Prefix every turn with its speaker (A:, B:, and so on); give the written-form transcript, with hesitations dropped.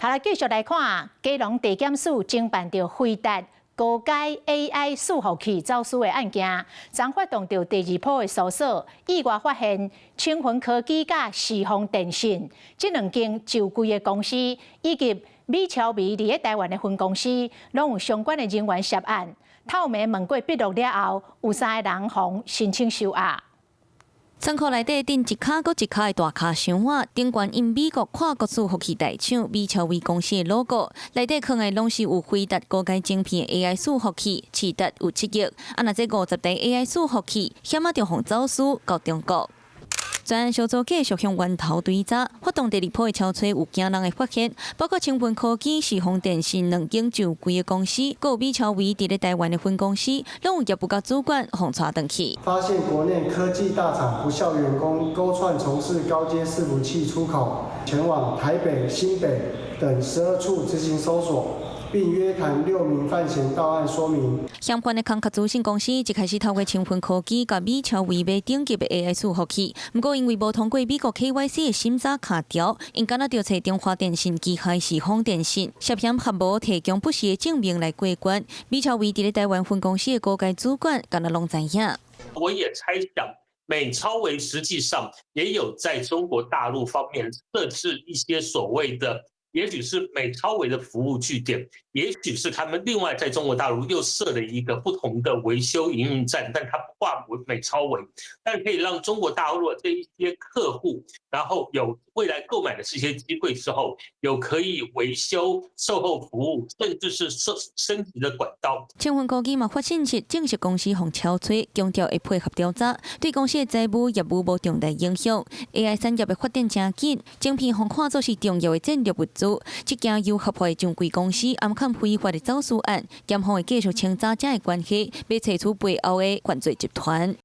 A: 好來，繼續來看，基隆地檢署偵辦著輝達高階 AI 伺服器走私的案件，昨發動著第二波的搜索，意外發現清雲科技佮時風電信這兩間上櫃的公司，以及美超微佇咧台灣的分公司，攏有相關的人員涉案。透明問過筆錄了後，有三个人予申請收押。
B: 倉庫內底頂一跤閣一跤的大跤箱仔，頂懸印美國跨國伺服器大廠美超微公司的 logo，內底囥的攏是有輝達高階晶片的 AI 伺服器，市值有7億。啊，若這50台 AI 伺服器，險仔就予走私到中國。專案小組繼續向源頭追查，發動第二波的搜查有驚人的發現，包括清雲科技、時風電信兩間上櫃的公司，閣有美超微佇咧台灣的分公司，攏有業務佮主管予帶轉去。
C: 發現國內科技大廠不肖員工勾串從事高階伺服器出口，前往台北、新北等12處執行搜索，並約談6名犯嫌到案說明。
B: 相關的空殼資訊公司一開始透過清雲科技佮美超微買頂級的 AI 伺服器，毋過因為無通過美國 KYC 的審查卡條，𪜶敢若著揣中華電信旗下時風電信涉嫌合無提供不實的證明來過關。美超微佇咧台灣分公司的高階主管，敢若攏知影。
D: 我也猜想，美超微實際上也有在中國大陸方面設置一些所謂的，也許是美超微的服務據點，也許是他們另外在中國大陸又設了一個不同的維修營運站，但它不掛美超微，但可以讓中國大陸的這一些客戶，然後有未來購買的這些機會之後，有可以維修、售後服務，甚至是升升級的管道。
B: 清雲科技嘛發信息證實公司予搜查，強調會配合調查，對公司的財務業務無重大影響。AI 產業的發展誠緊，晶片予看作是重要的戰略物資。這件由合法的上櫃公司暗崁非法的走私案，檢方會繼續清查這的關係，欲揣出背後的犯罪集團。